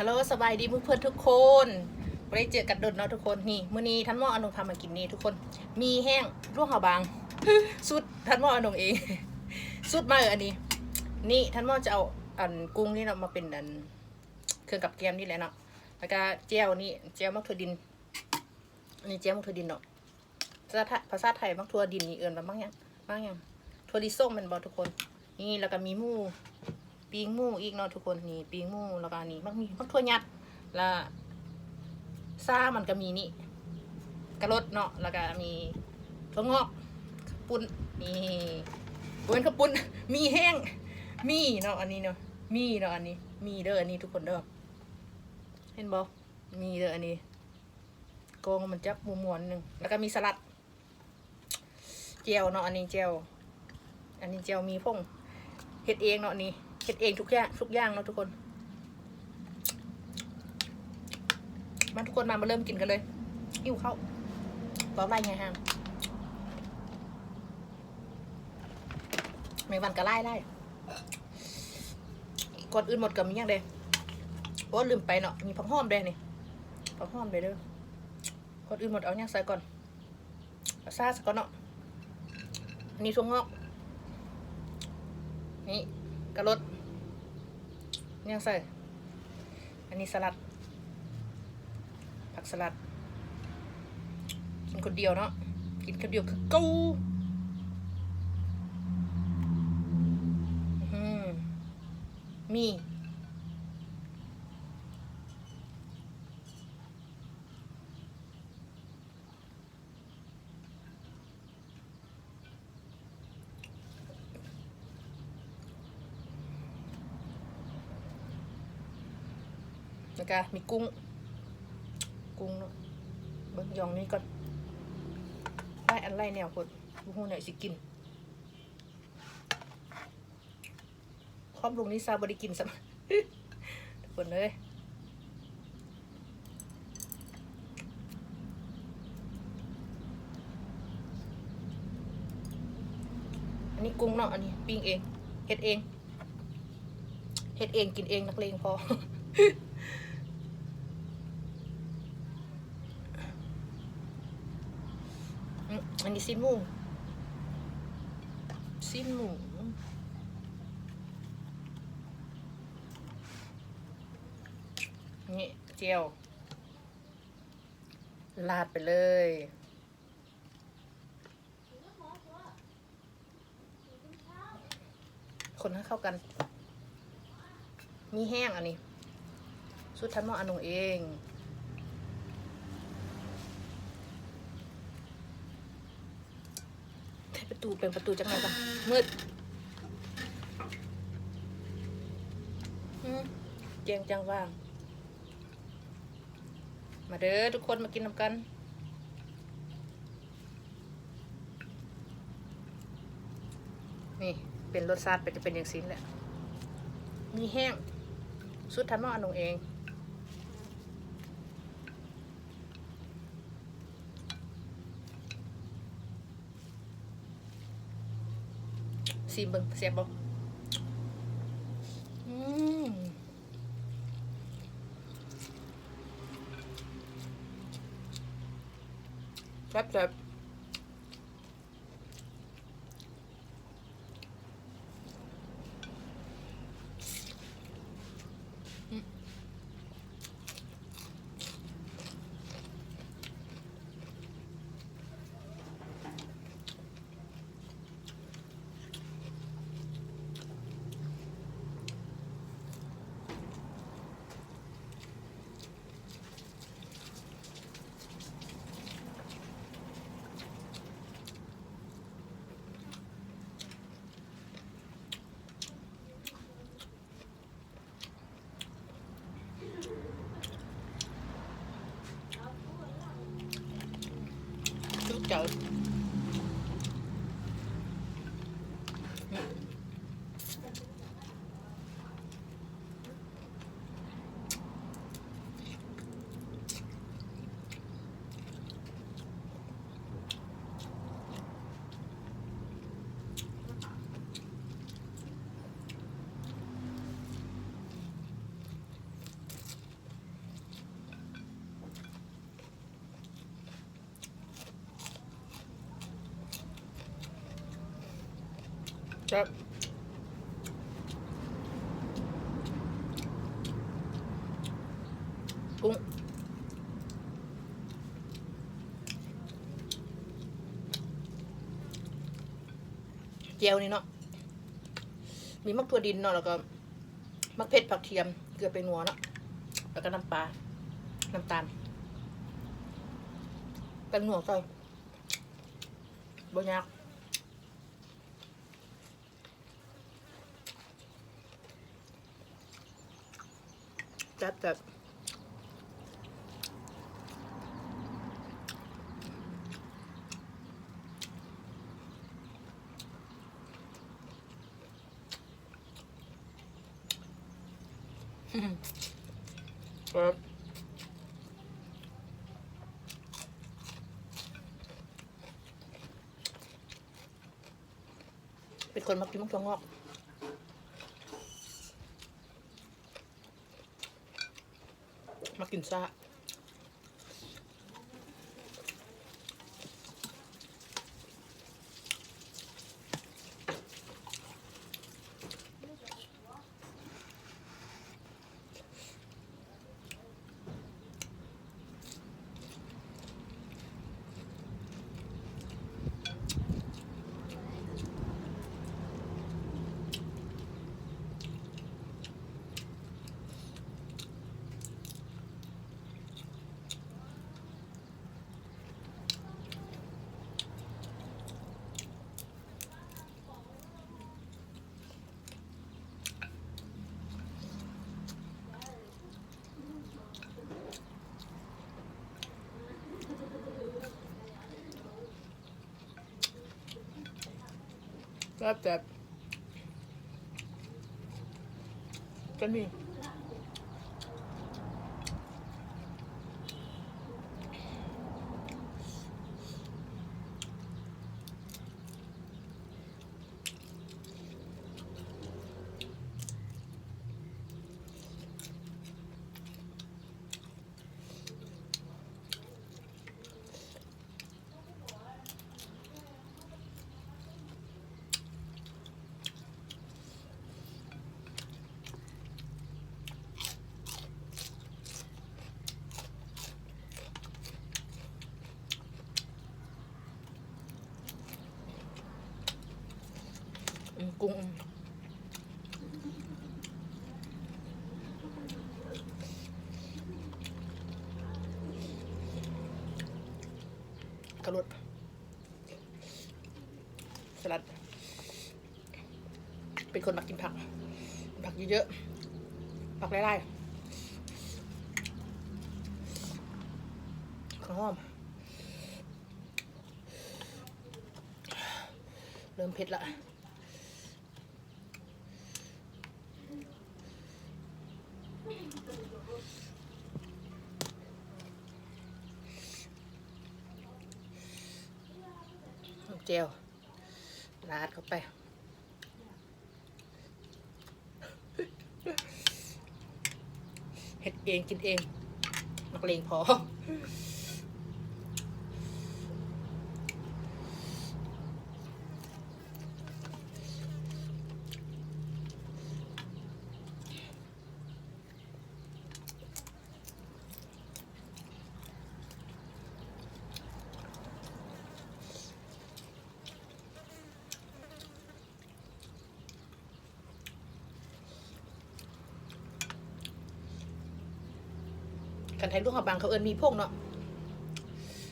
ຮັລໂຫຼ ສະບາຍດີເພື່ອນໆທຸກຄົນ ບໍ່ໄດ້ເຈີກັນດົນເນາະທຸກຄົນ. ນີ້ ມື້ນີ້ທ່ານໝໍອານົງພາມາກິນນີ້ທຸກຄົນ ໝີ່ແຫ້ງຫຼວງພະບາງ ສູດທ່ານໝໍອານົງເອງ ສູດໃໝ່ອັນນີ້. ນີ້ທ່ານໝໍຈະເອົາອັນກຸ້ງນີ້ເນາະ ມາເປັນອັນເຄື່ອງກັບແກ້ມນີ້ແຫຼະເນາະ ແລ້ວກະແຈ່ວນີ້ ແຈ່ວໝາກຖົ່ວດິນ ອັນນີ້ແຈ່ວໝາກຖົ່ວດິນເນາະ. ພາສາໄທ ພາສາໄທໝາກຖົ່ວດິນນີ້ເອີ້ນວ່າໝາກຫຍັງ? ໝາກຫຍັງ? ຖົ່ວລິສົງແມ່ນບໍ່ທຸກຄົນ? ນີ້ ແລ້ວກໍມີໝູ ປີ້ງໝູອີກເນາະທຸກຄົນ. ນີ້ປີ້ງໝູ ແລ້ວກໍນີ້ໝາກມີໝາກຖົ່ວຫຍັດ ແລ້ວຊາມັນກໍມີນີ້ ກະລົດເນາະ ແລ້ວກໍມີຖົ່ວງອກ ເຂົ້າປຸ້ນ ນີ້ ບໍ່ແມ່ນເຂົ້າປຸ້ນ ໝີ່ແຫ້ງ ໝີ່ເນາະ ອັນນີ້ເນາະ ໝີ່ເນາະ ອັນນີ້ໝີ່ເດີ ອັນນີ້ທຸກຄົນເດີ ເຫັນບໍ່? ໝີ່ເດີ ອັນນີ້ ກອງມັນຈັກບໍ່ມ່ວນໜຶ່ງ ແລ້ວກໍມີສະຫຼັດ ແຈ່ວເນາະ ອັນນີ້ແຈ່ວ ອັນນີ້ແຈ່ວໝີ່ຜົງ ເຮັດເອງເນາະ ນີ້ເຮັດເອງທຸກຢ່າງ ທຸກຢ່າງເນາະທຸກຄົນ. ມາທຸກຄົນ ມາ ມາເລີ່ມກິນກັນເລີຍ ຫິວເຂົ້າ ເວົ້າຫຼາຍຍາຍຫ່າງ ແມງວັນກໍຫຼາຍໆ. ກ່ອນອື່ນໝົດກໍມີຫຍັງເດ້? ໂອ້ ລືມໄປເນາະ ມີຜັກຫອມເດ້ນີ້ ຜັກຫອມເດ້ເດີ. ກ່ອນອື່ນໝົດເອົາຫຍັງໃສ່ກ່ອນ? ເອົາຊາໃສ່ກ່ອນເນາະ. ອັນນີ້ຖົ່ວງອກ ນີ້ກະລົດ ຫຍັງໃສ່? ອັນນີ້ສະຫຼັດ ຜັກສະຫຼັດ ກິນຄົນດຽວເນາະ ກິນຄົນດຽວຄືເກົ່າ. ອື ໝີ່ ແລ້ວກະມີກຸ້ງ ກຸ້ງເນາະ ເບິ່ງຢ່ອງນີ້ກ່ອນ ຫຼາຍອັນຫຼາຍແນວໂພດ ບໍ່ຮູ້ແນວຊິກິນ. ຄອບລຸງນີ້ຊາບໍ່ໄດ້ກິນຊ້ຳ ທຸກຄົນເອີຍ. ອັນນີ້ກຸ້ງເນາະ ອັນນີ້ປີ້ງເອງ ເຮັດເອງ ເຮັດເອງກິນເອງ ນັກເລງພໍ. ອື ອັນນີ້ຊີ້ນໝູ ຊີ້ນໝູ ນີ້ແຈ່ວ ລາດໄປເລີຍ. ຄົນໃຫ້ເຂົ້າກັນ ມີແຫ້ງອັນນີ້ ສູດທ່ານໝໍອານົງເອງ. ໃຫ້ປະຕູ ເປີດປະຕູຈັກໜ່ອຍກ່ອນ ມືດ. ອື ແຈ້ງຈັງຫວ່າງ. ມາເດີທຸກຄົນ ມາກິນນຳກັນ. ນີ້ເປັນລົດຊາດ ເປັນ ຈະເປັນຈັ່ງຊີ້ແຫຼະ ມີແຫ້ງ ສູດທ່ານໝໍອານົງເອງ. ຊີມເບິ່ງ ແຊບບໍ່? ອືມ ແຊບໆ. ແຊບ ກຸ້ງ ແຈ່ວນີ້ເນາະ ມີໝາກຖົ່ວດິນເນາະ ແລ້ວກໍໝາກເຜັດ ຜັກທຽມ ເກືອ ແປ້ງນົວເນາະ ແລ້ວກໍນ້ຳປາ ນ້ຳຕານ ແປ້ງນົວໃສ່ ບໍ່ຍາກ. ແຊບໆ ແຊບ. ເປັນຄົນມັກກິນໝາກຖົ່ວງອກ ມັກກິນຊ້າ. ແຊບໆ ກັນນີ້. ອືມ ກຸ້ງ ອືມ ກະຫຼົດ ສະຫຼັດ ເປັນຄົນມັກກິນຜັກ ກິນຜັກເຍີະໆ ຜັກຫຼາຍໆ ຫອມ ເລີ່ມເຜັດລະ. ແຈ່ວ ລາດເຂົ້າໄປ ເຮັດເອງກິນເອງ ນັກເລງພໍ. ຄັນໄທຫຼວງພະບາງ ເຂົາເອີ້ນໝີ່ຜົງເນາະ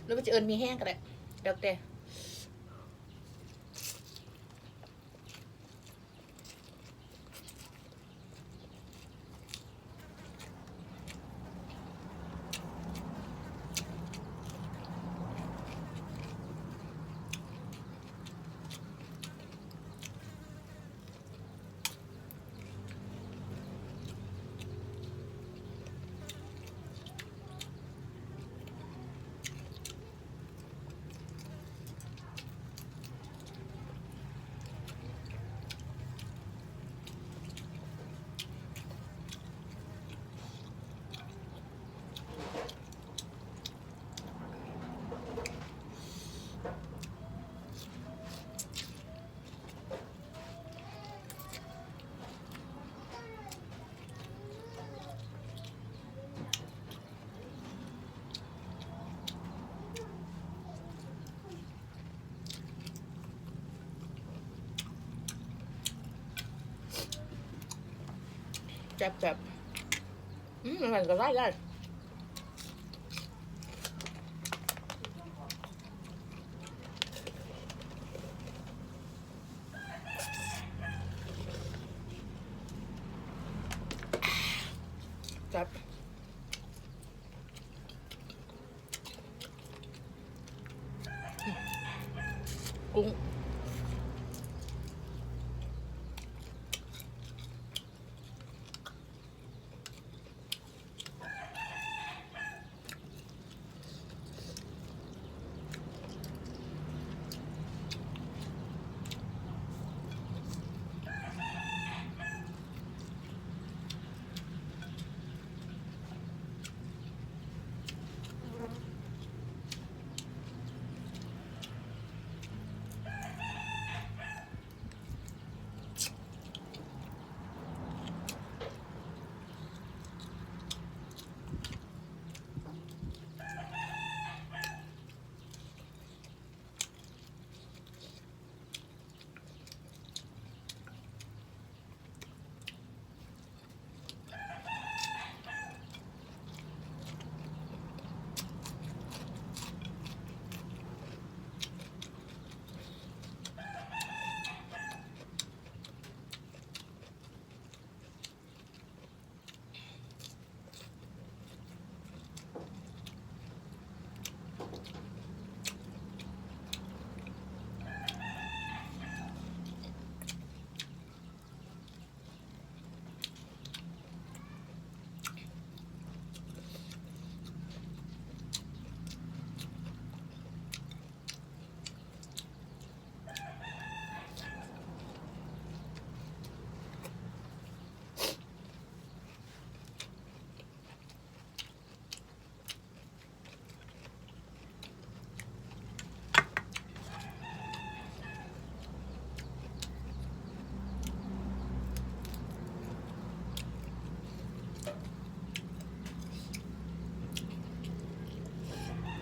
ຫຼືວ່າຈະເອີ້ນໝີ່ແຫ້ງກໍໄດ້ ແລ້ວແຕ່. ອ ແຊບໆ ອືມ ມັນກໍໄດ້ ໄດ້ ແຊບ ກຸ້ງ.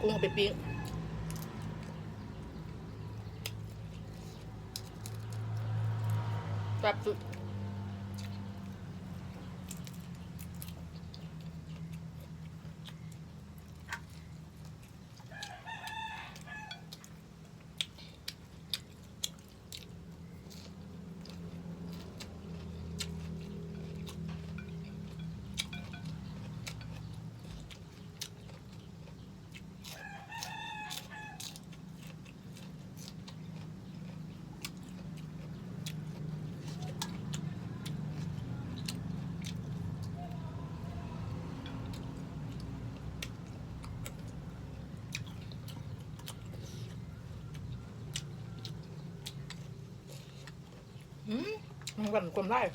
ກຸ້ງເອົາໄປປີ້ງ ແຊບສຸດ. ອືມ ມັນຫວານກວ່າຫຼາຍ.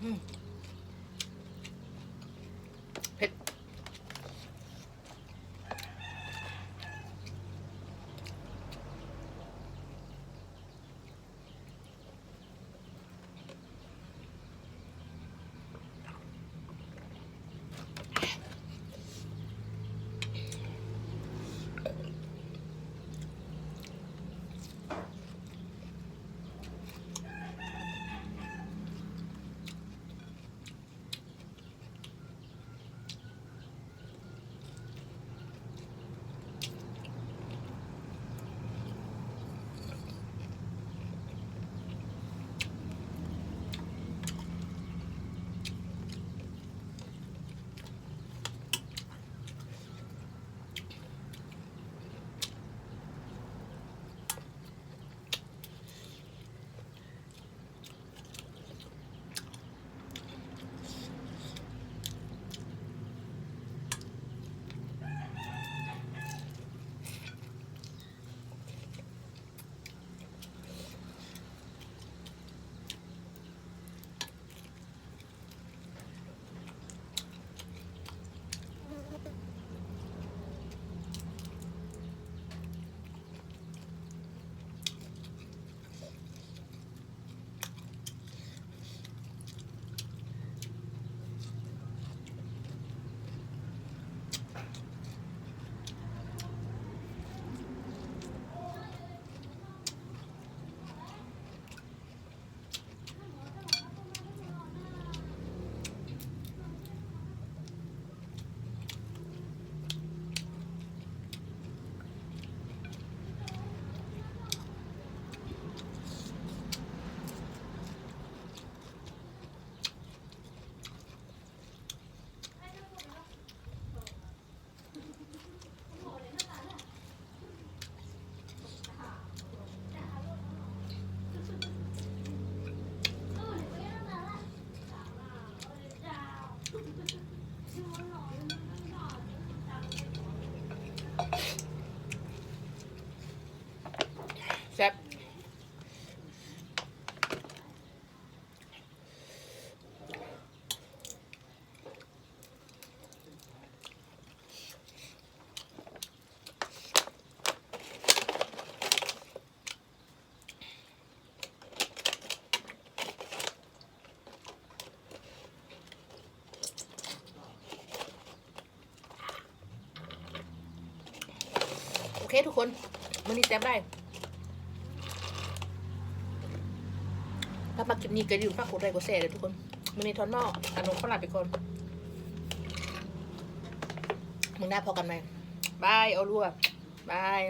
ອືມ ເຜັດ. ອ ແຊບ. ໂອເຄທຸກຄົນ ມື້ນີ້ແຊບຫຼາຍ. ຖ້າມັກຄລິບນີ້ກໍຢ່າລືມຝາກກົດໄລກົດແຊເດີທຸກຄົນ. ມື້ນີ້ທອດໝໍ້ ອານົງຂໍລາໄປກ່ອນ. ມື້ໜ້າພໍ້ກັນໃໝ່. ບາຍ ເອົາລົວ ບາຍ.